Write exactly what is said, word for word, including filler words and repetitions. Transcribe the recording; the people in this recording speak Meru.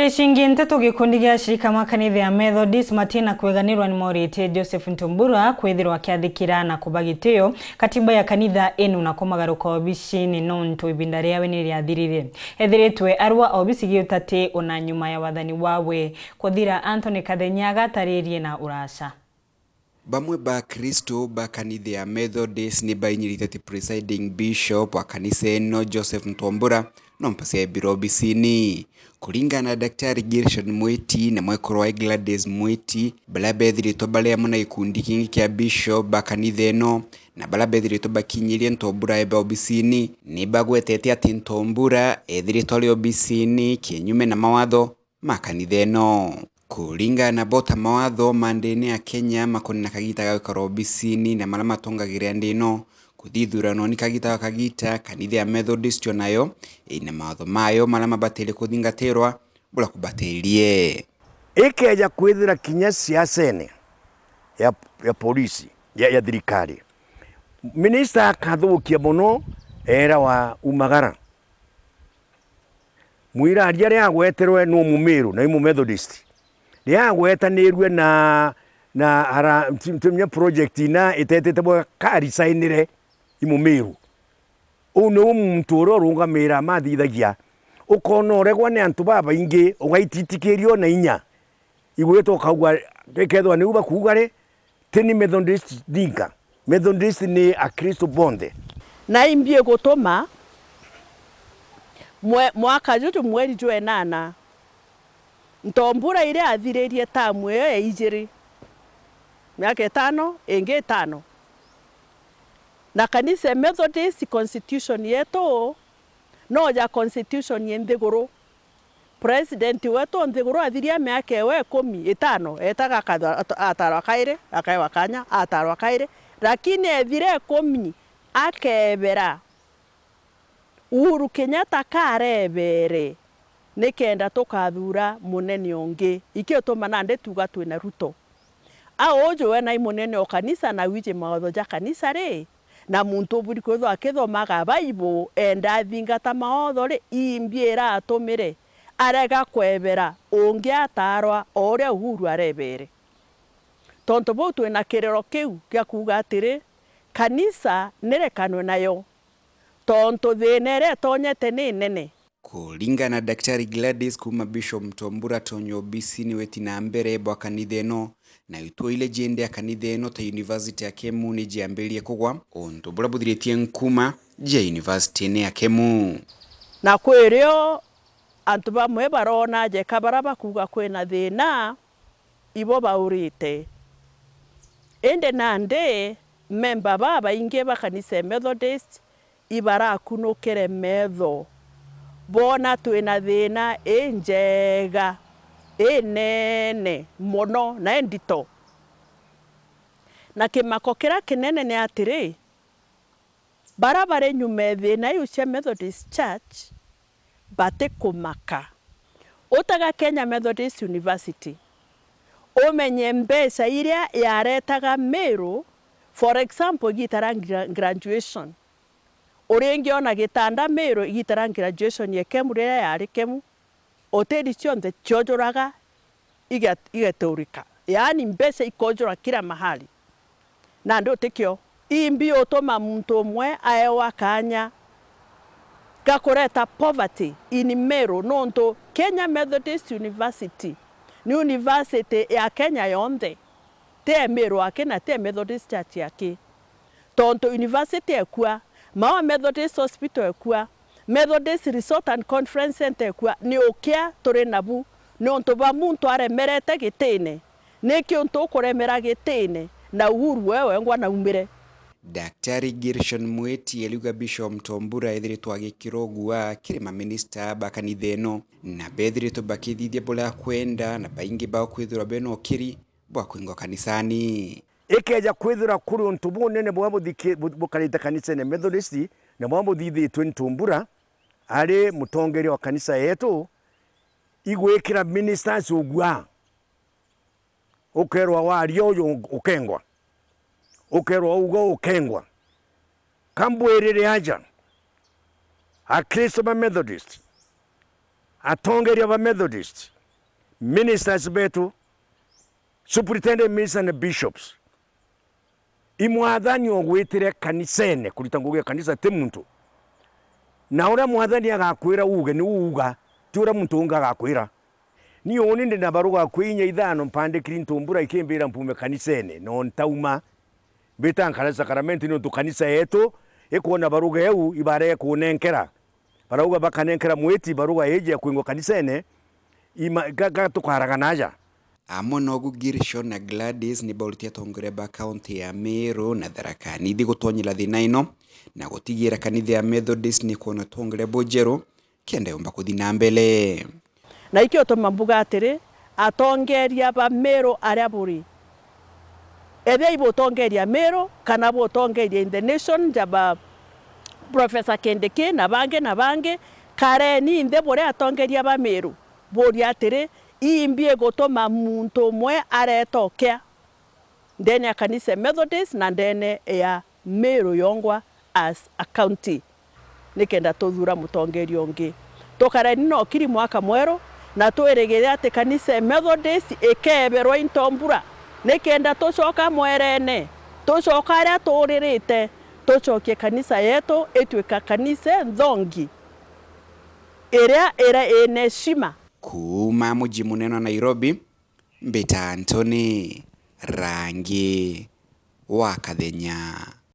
Icingi nteto, gikundi gia ashirika ma kanitha ya Methodist matina kweganirwa ni moritie Joseph Ntumbura kwithirwa akiathikira na kuba gitio katiba ya kanitha inu na kumagaruka obisini nontu ibinda riawe ni riathirire. Ethiritwe arua obisi giutati ona nyuma ya wathani wawe kuthira. Anthony Kathenya agataririe na uraca. Bamwe ba Akristo ba kanitha ya Methodist ni bainyirite ati Presiding Bishop wa kanisa ino, Joseph Ntombura, no mpasi aebire obisini. Kuringana na Daktari Gershon Mwiti na mwekuru wa Gladys Mwiti, baria bethiritwe bari amwe na gikundi kingi kia Bishop ba kanitha ino, na baria bethiritwe bakinyirie Ntombura ebe obisini, ni bagwetete ati Ntombura ethiritwe ari obisini kienyume na mawatho ma kanitha ino. Kuringana nabo, ta mawatho ma ndene ya Kenya makoni na kagita ga gwikara obisini na maria matongagiria ndi ino kuthithurano ni kagita ga kagita, kanitha ya Methodist o nayo ina mawatho mayo maria mabataire kuthingatirwa buria kubatirie. Ikeja kwithira kinya siasene ya, ya polisi, ya, ya thirikari, minista akathukia mono era wa umagara. Mwiraria riria agweterwe ni Umumiru na i Mumethodist, riria agwetanirue na, na ara, ti, ti, nya project ina itetete bwa karisainire i Mumiru. Uu niu muntu uria urungamira mathithagia, ukona uregwa ni antu babaingi, ugaititikirio na inya. Igwitwa ukauga, ikethwa niu bakuuga ri, ti ni Methodist ndinka. Methodist ni Akristo bonthe. Na imbi gutuma mwe-, mwaka juju mweri jwa enana, Ntombura iria athiririe tamu iyo ya ijiri, miaka itano, ingi itano. Na kanisa ya Methodist, constitution yetu no ja constitution ya nthiguru. President wetu nthiguru athiria miaka ewe ikumi, itano, etaga akathwa-, at-, atarwa kairi, akaewa kanya, atarwa kairi, lakini ethire ikumi, akebera. Uhuru Kenyatta karebere, nikenda tukathura munene ungi. Ikio tuma nandi tuga twina Ruto. A uju we nai munene o kanisa na wiji mawatho ja kanisa ri, na muntu uburi kwithwa akithomaga Bible, enda athingata mawatho ri, imbi iratumire arega kwebera ungi atarwa o uria Uhuru arebere. Tontu buu twina kiriro kiu gia kuuga atiri, kanisa nirekanwe nayo, tontu thina iria itonyete ni nene. Kuringana na Daktari Gladys kuuma Bishop Ntombura atonya obisini weti na mbere bwa kanitha ino, na itwire jindi ya kanitha ino ta University ya Kemu ni jiambiririe kugwa, untu buria buthiritie nkuma jia University-ini ya Kemu. Na kwirio antu bamwe barona jeka baria bakuuga kwina thina, ibo baurite. Indi nandi memba babaingi ba kanisa ya Methodist ibarakunukire metho, boona twina thina injega, inene mono na indito. Na kimako kiria kinene ni atiri, baria bari nyuma e thina iu cia Methodist Church batikumaka. Utaga Kenya Methodist University, umenye mbeca iria yaretaga Miru, for example, igita ria gra-, graduation. Uringiona gitanda Miru igita ria graduation ya Kemu riria yari Kemu, hoteli cionthe ciojuraga, iga-, igaturika. Yaani mbeca ikojura kila mahali. Nandi utikio. Imbi utuma muntu umwe aewa kanya ga kureta poverty in Meru, nontu Kenya Methodist University ni university ya Kenya yonthe. Ti e Meru aki na ti e Methodist Church aki. Tontu university ekua, Maua Methodist Hospital ekua, Methodist Resort and Conference Center ekua, ni ukia turi nabu, niuntu bwa muntu aremerete gitine. Niki untu ukuremera gitine, na Uhuru we wengwa naumire? Daktari Gershon Mweti ariuga Bishop Ntombura ethiritwe agikira ugua kiri maminista ba kanitha ino, na bethiritwe bakithithia buria akwenda, na baingi bao kwithirwa bena ukiri bwa kwingwa kanisani. Ikeja kwithirwa kuri untu bunene buria buthiki-, bu-, bukarite kanisene Methodist, na buria buthithitwe ni Ntumbura, ari mutongeria wa kanisa yetu, igwikira ministers ugua. Ukerwa waria uju ukengwa. Ukerwa uga ukengwa. Kambwirire aja, Akristo ba Methodist, atongeria ba Methodist, Ministers betu, superintendent ministers na bishops, i mwathani ogwitire kanisene kurita ngugi ya kanisa, ti muntu. Na uria mwathani agakwira uge, ni uuga, ti uria muntu ungi agakwira. Ni uni ndi na baruga kwi inya ithano mpandikiri ntumbura ikimbira mpume kanisene, no ntauma. Mbita nkara sakramentu niuntu kanisa yetu ikwona baruga eu ibarege kunenkera. Barauga bakanenkera mwiti baruga iji ya kwingwa kanisene, ima, ga, ga tukaragana aja. Amwe nogu Girsho na Gladys ni bauritie atongoria ba kaunti ya Meru na Tharaka Nithi gutonyera thina ino na gutigira kanitha ya Methodist ni kwona utongoria bujeru kenda yumba kuthi na mbere. Na ikio tuma mbuga atiri, atongeria ba Meru aria buri, ethia ibutongeria Meru kana butongeria in the nation, ja ba Professor Kindiki na bangi na bangi, kareni nthi buri atongeria ba Meru, buria atiri, imbi igutuma muntu umwe areta ukia ndene ya kanisa ya Methodist na ndene ya Meru yongwa as a county, nikenda tuthura mutongeria ungi. Tukareni na ukiri mwaka mweru, na twirigire ati kanisa ya Methodist ikeeberwa into mbura, nikenda tucoka mwerene, tucoka aria tuuririte, tucokie kanisa yetu itwika kanisa nthongi, iria ira ina heshima. Kuuma muji munene wa Nairobi, mbita Anthony Rangi wa Kathenya.